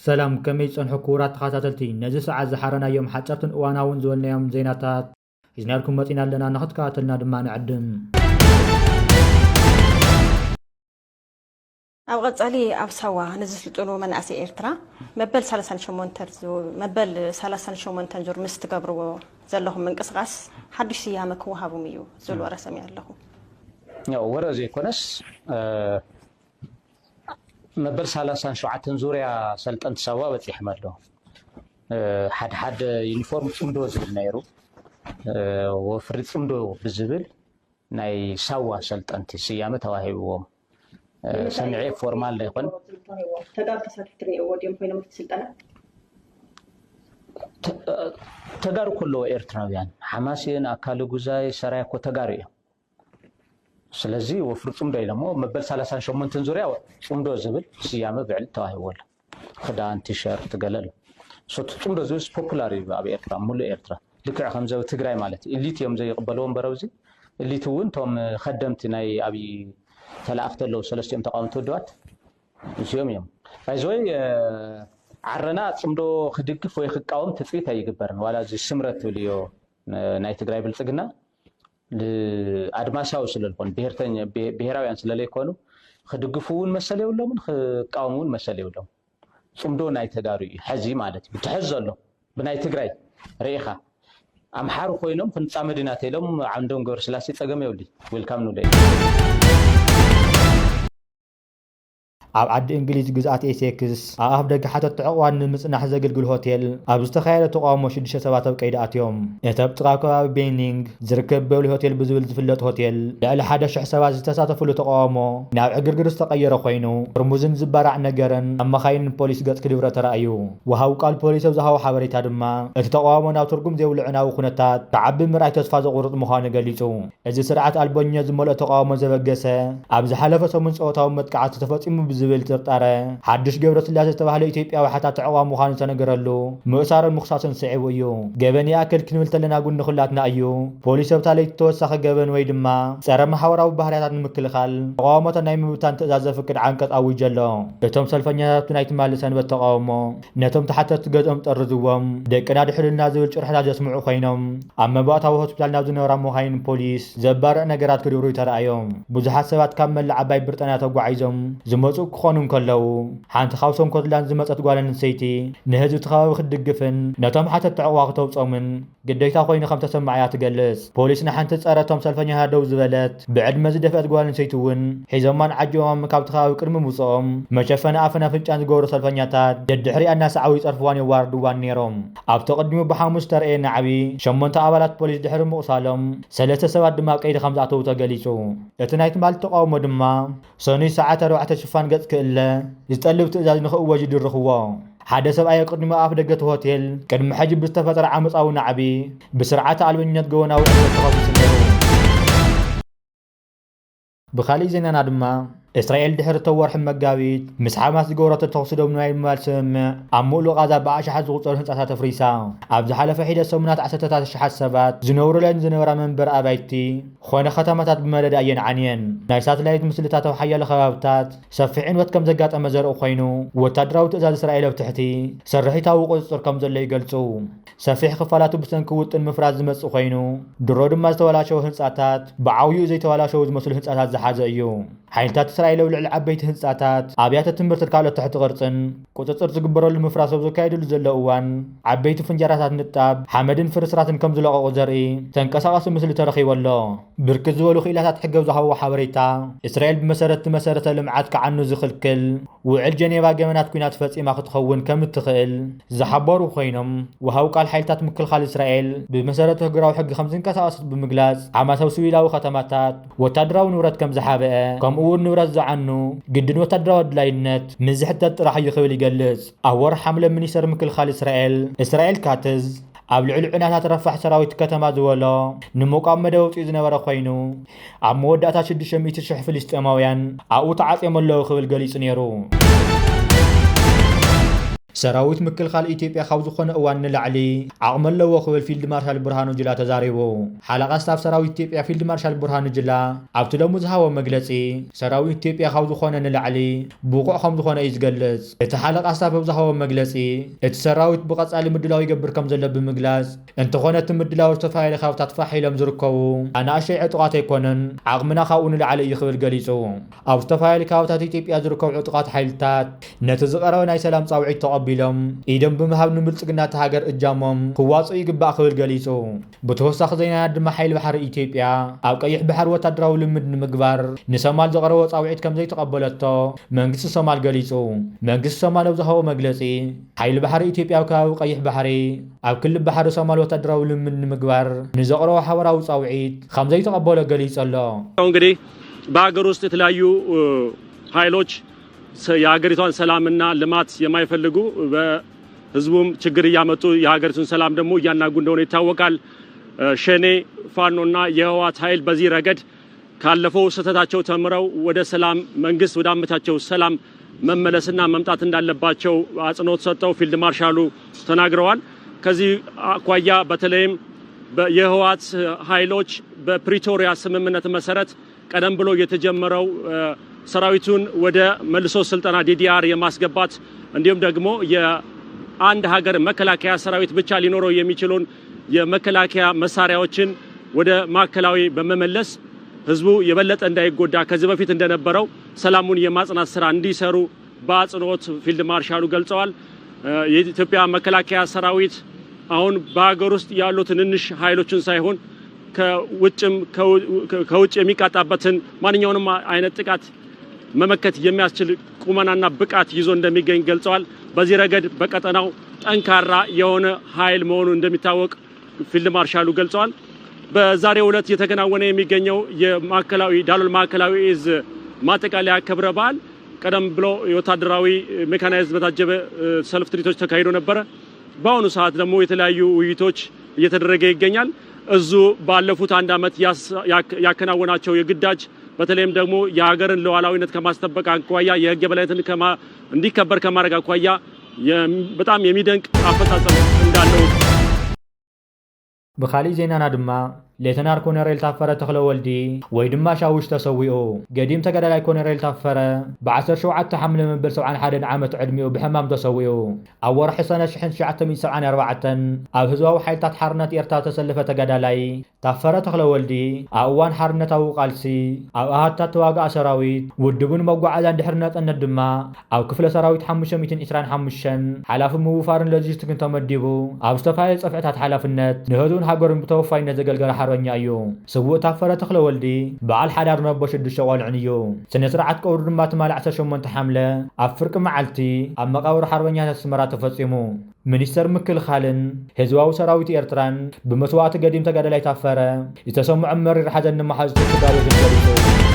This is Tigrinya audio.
ሰላም፣ ከመይ ጸንሑ ክቡራት ተኸታተልቲ? ነዚ ሰዓት ዝሓረናዮም ሓጸርትን እዋናውን ዝበልናዮም ዜናታት ሒዝናልኩም መጺና ኣለና፣ ንኽትከታተልና ድማ ንዕድም። ኣብ ቀጻሊ ኣብ ሳዋ ንዝስልጥኑ መናእሰይ ኤርትራ መበል ሰላሳን ሸሞንተን ዙ-፣ መበል ሰላሳን ሸሞንተን ዙር ምስ ትገብርዎ ዘለኹም ምንቅስቓስ ሓድሽ ስያመ ክወሃቡም እዩ ዝብል ወረ ሰሚዐ ኣለኹ። ያው ወረ ዘይኮነስ፣ እ፣ መበል ሰላሳን ሸውዓተን ዙርያ ሰልጠንቲ ሳዋ በጺሖም ኣለዉ። እ፣ ሓደ ሓደ ዩኒፎርም ጽምዶ ዝብል ነይሩ። እ፣ ወፍሪ ጽምዶ ብዝብል ናይ ሳዋ ሰልጠንቲ ስያመ ተዋሂብዎም። እ፣ ሰሚዐ ፎርማል ዶ ይኾን? ተጋሩ ተሳተፍቲ ርኢዎ ድዮም ኮይኖም እቲ ስልጠና? ተ-፣ ተጋሩ ከለዎ ኤርትራውያን፣ ሓማሴን፣ ኣካለ ጉዛይ፣ ሰራየ እኮ ተጋሩ እዮም። ስለዚ ወፍሪ ጽምዶ ኢሎሞ መበል ሰላሳን ሸሞንተን ዙርያ ጽምዶ ዝብል ስያመ ብዕል ተዋሂብዎ ኣሎ። ክዳን፣ ቲሸርት፣ ገለ ኣሎ። So እቲ ጽምዶ ዝብልስ ፖፑላር እዩ ኣብ ኤርትራ፣ ሙሉእ ኤርትራ። ልክዕ ከምዚ ኣብ ትግራይ ማለት እዩ። ኢሊት እዮም ዘይቕበልዎ እምበር ኣብዚ ኢሊት እውን እቶም ኸደምቲ ናይ ኣብይ ተላእኽቲ ኣለዉ፣ ሰለስቲኦም ተቃወምቲ ውድባት እዚኦም እዮም። ባይዘወይ፣ እ፣ ዓረና ጽምዶ ክድግፍ ወይ ክቃወም ትጽቢት ኣይግበርን። ዋላ እዚ ስምረት ትብልዮ፣ እ፣ ናይ ትግራይ ብልጽግና ል-፣ ኣድማሳዊ ስለ ዝኾኑ፣ ብሄርተኛ-፣ ብሄ-፣ ብሄራውያን ስለ ዘይኮኑ፣ ክድግፉ እውን መሰል የብሎምን፣ ክቃወሙ እውን መሰል የብሎም። ጽምዶ ናይ ተጋሩ እዩ፣ ሕዚ ማለት እዩ። እቲ ሕዚ ዘሎ ብናይ ትግራይ ርኢኻ፣ ኣምሓሩ ኮይኖም ክንጻመድ ኢና ተኢሎም፣ ዓንዶም ገብረስላሴ ጸገም የብሉይ። ዌልካም ንብሎ። ኣብ ዓዲ እንግሊዝ ግዝኣት ኤሴክስ ኣብ ኣፍ ደገ ሓተት ዕቑባ ንምጽናሕ ዘገልግል ሆቴል ኣብ ዝተኻየደ ተቓውሞ ሽዱሽተ ሰባት ኣብ ቀይዲ ኣትዮም። እቲ ኣብ ጥቓ ከባቢ ቤኒንግ ዝርከብ ቤውሊ ሆቴል ብዝብል ዝፍለጥ ሆቴል ልዕሊ ሓደ ሽሕ ሰባት ዝተሳተፍሉ ተቓውሞ ናብ ዕግርግር ዝተቐየረ ኮይኑ፣ ጥርሙዝን ዝባራዕ ነገርን ኣብ መኻይንን ፖሊስ ገጽ ክድብረ ተራእዩ። ወሃቢ ቃል ፖሊስ ኣብ ዝሃቦ ሓበሬታ ድማ፣ እቲ ተቓውሞ ናብ ትርጉም ዘይብሉ ዕናዊ ኩነታት ክዓቢ ምርኣይ ተስፋ ዘቑርጽ ምዃኑ ገሊጹ። እዚ ስርዓት ኣልቦኝነት ዝመልኦ ተቓውሞ ዘበገሰ፣ ኣብ ዝሓለፈ ሰሙን ጾታዊ መጥቃዕቲ ተፈጺሙ ብዝብል ጥርጣረ፣ ሓድሽ ገብረስላሴ ዝተባህለ ኢትዮጵያዊ ሓታቲ ዕቑባ ምዃኑ ዝተነገረሉ፣ ምእሳርን ምኽሳስን ስዒቡ እዩ። ገበን ይኣክል ክንብል ተለና ጉኒ ኩላትና እዩ። ፖሊስ ኣብታ ለይቲ ተወሳኺ ገበን ወይ ድማ ጸረ ማሕበራዊ ባህርያታት ንምክልኻል ተቓውሞታት ናይ ምብታን ትእዛዝ ዘፍቅድ ዓንቀጽ ኣዊጁ ኣሎ። እቶም ሰልፈኛታት ናይቲ ትማሊ ሰንበት ተቓውሞ፣ ነቶም ተሓተትቲ ገዝኦም ጠርዝዎም፣ ደቅና ድሕሉልና ዝብል ጭርሖታት ዘስምዑ ኮይኖም፣ ኣብ መባእታዊ ሆስፒታል ናብ ዝነበራ መኻይን ፖሊስ ዘባርዕ ነገራት ክድብሩ ተራእዮም። ብዙሓት ሰባት ካብ መላእ ዓባይ ብሪጣንያ ተጓዒዞም ዝመጹ ክኾኑ እንከለዉ፣ ሓንቲ ካብ ስኮትላንድ ዝመጸት ጓል ኣንስተይቲ ንህዝቢ እቲ ከባቢ ክትድግፍን ነቶም ሓተትቲ ዕቑባ ክተውጾምን ግዴታ ኮይኑ ከም ተሰማዓያ ትገልጽ። ፖሊስ ንሓንቲ ጸረ እቶም ሰልፈኛታት ደው ዝበለት ብዕድመ ዝደፍአት ጓል ኣንስተይቲ እውን ሒዞማን ዓጂቦማን ካብቲ ከባቢ ቅድሚ ምውጽኦም፣ መሸፈኒ ኣፍን ኣፍንጫን ዝገበሩ ሰልፈኛታት ደድሕሪኣ እናሰዓቡ ይጸርፍዋን የዋርድዋን ነይሮም። ኣብቲ ቅድሚኡ ብሓሙስ ዝተረእየ ናዕቢ፣ ሸሞንተ ኣባላት ፖሊስ ድሕሪ ምቑሳሎም፣ ሰለስተ ሰባት ድማ ኣብ ቀይዲ ከም ዝኣተዉ ተገሊጹ። እቲ ናይ ትማሊ ተቓውሞ ድማ፣ ሰኑይ ሰዓት ኣርባዕተ ሽፋን ገጽ ክእለ ዝጠልብ ትእዛዝ ንኽእወጅ ይድርኽዎ። ሓደ ሰብኣይ ኣብ ቅድሚ ኣፍ ደገ እቲ ሆቴል ቅድሚ ሕጂ ብዝተፈጠረ ዓመጻዊ ናዕቢ ብስርዓተ ኣልበኝነት ገበናዊ ዕንወት ተኸሲሱ ነይሩ። ብኻሊእ ዜናና ድማ፣ እስራኤል ድሕሪ እቶም ወርሒ መጋቢት ምስ ሓማስ ዝገበረቶ ተኹሲ ደው ናይ ምባል ስምምዕ፣ ኣብ ምሉእ ቓዛ ብኣሽሓት ዝቑጸሩ ህንጻታት ኣፍሪሳ። ኣብ ዝሓለፈ ሒደት ሰሙናት ዓሰርተታት ኣሽሓት ሰባት ዝነብሩለን ዝነበራ መንበሪ ኣባይቲ ኮነ ከተማታት ብመደዳ እየን ዓንየን። ናይ ሳተላይት ምስልታት ኣብ ሓያሎ ከባብታት ሰፊሕ ዕንወት ከም ዘጋጠመ ዘርኢ ኮይኑ፣ ወታደራዊ ትእዛዝ እስራኤል ኣብ ትሕቲ ስርሒታዊ ቁጽጽር ከም ዘሎ ይገልጹ። ሰፊሕ ክፋላቱ ብሰንኪ ውጥን ምፍራስ ዝመጽእ ኮይኑ፣ ድሮ ድማ ዝተበላሸወ ህንጻታት ብዓብይኡ ዘይተበላሸዉ ዝመስሉ ህንጻታት ዝሓዘ እዩ። ሓይልታት እስራኤል ኣብ ልዕሊ ዓበይቲ ህንጻታት፣ ኣብያተ ትምህርትን ካልኦት ትሕቲ ቅርጽን ቁጽጽር ዝግበረሉ ምፍራስ ኣብ ዘካየድሉ ዘሎ እዋን፣ ዓበይቲ ፍንጃራታት ንጣብ፣ ሓመድን ፍርስራስን ከም ዝለቐቑ ዘርኢ ተንቀሳቓሲ ምስሊ ተረኺቡ ኣሎ። ብርክት ዝበሉ ክኢላታት ሕጊ ኣብ ዝሃብዎ ሓበሬታ፣ እስራኤል ብመሰረት እቲ መሰረተ ልምዓት ክዓኑ ዝኽልክል ውዕል ጀኔቫ ገበናት ኲናት ፈጺማ ክትኸውን ከም እትኽእል ዝሓበሩ ኮይኖም፣ ወሃቢ ቃል ሓይልታት ምክልኻል እስራኤል ብመሰረት ሃገራዊ ሕጊ ከም ዝንቀሳቐስ ብምግላጽ፣ ሓማስ ኣብ ሲቪላዊ ከተማታት ወታደራዊ ንብረት ከም ዝሓብአ፣ ከምኡ እውን ንብረት ዝዓኑ ግድን ወታደራዊ ኣድላይነት ምስ ዝሕተት ጥራሕ እዩ ክብል ይገልጽ። ኣብ ወርሒ ሓምለ ሚኒስተር ምክልኻል እስራኤል እስራኤል ካትዝ ኣብ ልዕሊ ዑናታት ረፋሕ ሰራዊት ከተማ ዝበሎ ንምቋም መደብ ኣውጺኡ ዝነበረ ኮይኑ፣ ኣብ መወዳእታ ሽዱሽተ ሚእቲ ሽሕ ፍልስጤማውያን ኣብኡ ተዓጽዮም ኣለዉ ክብል ገሊጹ ነይሩ። ሰራዊት ምክልኻል ኢትዮጵያ ካብ ዝኾነ እዋን ንላዕሊ ዓቕሚ ኣለዎ ክብል ፊልድ ማርሻል ብርሃኑ ጅላ ተዛሪቡ። ሓለቓ ስታፍ ሰራዊት ኢትዮጵያ ፊልድ ማርሻል ብርሃኑ ጅላ ኣብቲ ደሙ ዝሃቦ መግለጺ፣ ሰራዊት ኢትዮጵያ ካብ ዝኾነ ንላዕሊ ብቑዕ ከም ዝኾነ እዩ ዝገልጽ። እቲ ሓለቓ ስታፍ ኣብ ዝሃቦ መግለጺ፣ እቲ ሰራዊት ብቐጻሊ ምድላው ይገብር ከም ዘሎ ብምግላጽ፣ እንተኾነ እቲ ምድላው ዝተፈላለዩ ከባብታት ፋሕ ኢሎም ዝርከቡ ኣናእሽተይ ዕጡቓት ኣይኮነን፣ ዓቕምና ካብኡ ንላዕሊ እዩ ክብል ገሊጹ። ኣብ ዝተፈላለዩ ከባብታት ኢትዮጵያ ዝርከቡ ዕጡቓት ሓይልታት ነቲ ዝቐረበ ናይ ሰላም ጻውዒት ተቐቢሎም ኢዶም ብምሃብ ንብልጽግና እታ ሃገር እጃሞም ክዋጽኡ ይግባእ ክብል ገሊጹ። ብተወሳኺ ዜናና ድማ ሓይሊ ባሕሪ ኢትዮጵያ ኣብ ቀይሕ ባሕሪ ወታደራዊ ልምድ ንምግባር ንሶማል ዘቕረቦ ጻውዒት ከም ዘይተቐበለቶ መንግስቲ ሶማል ገሊጹ። መንግስቲ ሶማል ኣብ ዝሃቦ መግለጺ፣ ሓይሊ ባሕሪ ኢትዮጵያ ኣብ ከባቢ ቀይሕ ባሕሪ ኣብ ክሊ ባሕሪ ሶማል ወታደራዊ ልምድ ንምግባር ንዘቕረቦ ሓበራዊ ጻውዒት ከም ዘይተቐበሎ ገሊጹ ኣሎ። እንግዲህ በሀገር ውስጥ የተለያዩ እ፣ ኃይሎች ሰ- የሀገሪቷን ሰላምና ልማት የማይፈልጉ፣ በህዝቡም ችግር እያመጡ የሀገሪቱን ሰላም ደግሞ እያናጉ እንደሆነ ይታወቃል። እ፣ ሸኔ፣ ፋኖና የህወሓት ኃይል በዚህ ረገድ ካለፈው ስህተታቸው ተምረው ወደ ሰላም መንግስት ወደ አመቻቸው ሰላም መመለስና መምጣት እንዳለባቸው አጽንኦት ሰጠው ፊልድ ማርሻሉ ተናግረዋል። ከዚህ አኳያ በተለይም በ- የህወሓት ኃይሎች በፕሪቶሪያ ስምምነት መሰረት ቀደም ብሎ የተጀመረው እ፣ ሰራዊቱን ወደ መልሶ ስልጠና ዲዲአር የማስገባት እንዲሁም ደግሞ የአንድ ሀገር መከላከያ ሰራዊት ብቻ ሊኖረው የሚችለውን የመከላከያ መሳሪያዎችን ወደ ማዕከላዊ በመመለስ ህዝቡ የበለጠ እንዳይጎዳ ከዚህ በፊት እንደነበረው ሰላሙን የማጽናት ስራ እንዲሰሩ በአጽንኦት ፊልድ ማርሻሉ ገልጸዋል። እ፣ የኢትዮጵያ መከላከያ ሰራዊት አሁን በሀገር ውስጥ ያሉ ትንንሽ ኃይሎችን ሳይሆን ከውጭም ከው- ከውጭ የሚቃጣበትን ማንኛውንም አይነት ጥቃት መመከት የሚያስችል ቁመናና ብቃት ይዞ እንደሚገኝ ገልጸዋል። በዚህ ረገድ በቀጠናው ጠንካራ የሆነ ኃይል መሆኑ እንደሚታወቅ ፊልድ ማርሻሉ ገልጸዋል። በዛሬው ዕለት እየተከናወነ የሚገኘው የማዕከላዊ ዳሎል ማዕከላዊ እዝ ማጠቃለያ ክብረ በዓል ቀደም ብሎ የወታደራዊ ሜካናይዝድ በታጀበ እ፣ ሰልፍ ትርኢቶች ተካሂዶ ነበረ። በአሁኑ ሰዓት ደግሞ የተለያዩ ውይይቶች እየተደረገ ይገኛል። እዙ ባለፉት አንድ ዓመት ያስ- ያክ- ያከናወናቸው የግዳጅ በተለይም ደግሞ የሀገርን ሉዓላዊነት ከማስጠበቅ አኳያ የህግ የበላይነትን ከማ- እንዲከበር ከማድረግ አኳያ የም- በጣም የሚደንቅ አፈጻጸም እንዳለው ብኻሊእ ዜናና ድማ ሌተናር ኮነሬል ታፈረ ተኽለወልዲ ወይ ድማ ሻውሽ ተሰዊኡ። ገዲም ተጋዳላይ ኮነሬል ታፈረ ብ ዓሰርተ ሸውዓተ ሓምለ መበል ሰብዓን ሓደን ዓመት ዕድሚኡ ብሕማም ተሰዊኡ። ኣብ ወርሒ ሰነ ሽሕን ትሽዓተ ሚእትን ሰብዓን ኣርባዕተን ኣብ ህዝባዊ ሓይልታት ሓርነት ኤርትራ ተሰለፈ ተጋዳላይ ታፈረ ተኽለወልዲ ኣብ እዋን ሓርነታዊ ቃልሲ ኣብ ኣሃታት ተዋጋእ ሰራዊት ውድብን መጓዓዝያን ድሕሪ ነጻነት ድማ ኣብ ክፍለ ሰራዊት ሓሙሽተ ሚእትን ዕስራን ሓሙሽተን ሓላፊ ምውፋርን ሎጂስቲክን ተመዲቡ ኣብ ዝተፈላለዩ ጸፍዕታት ሓላፍነት ንህዝቡን ሃገሩን ብተወፋይነት ዘገልገለ ሓርበኛ እዩ። ስዉእ ታፈረ ተኽለወልዲ በዓል ሓዳር ነቦ ሽዱሽተ ቆልዑን እዩ። ስነ ስርዓት ቀብሩ ድማ ትማሊ ዓሰርተ ሸሞንተ ሓምለ ኣብ ፍርቂ መዓልቲ ኣብ መቓብር ሓርበኛታት ኣስመራ ተፈጺሙ። ሚኒስተር ምክልኻልን ህዝባዊ ሰራዊት ኤርትራን ብመስዋእቲ ገዲም ተጋዳላይ ታፈረ ዝተሰምዖ መሪር ሓዘን ንመሓዙቱ ስድራ ቤትን ገሊጹ።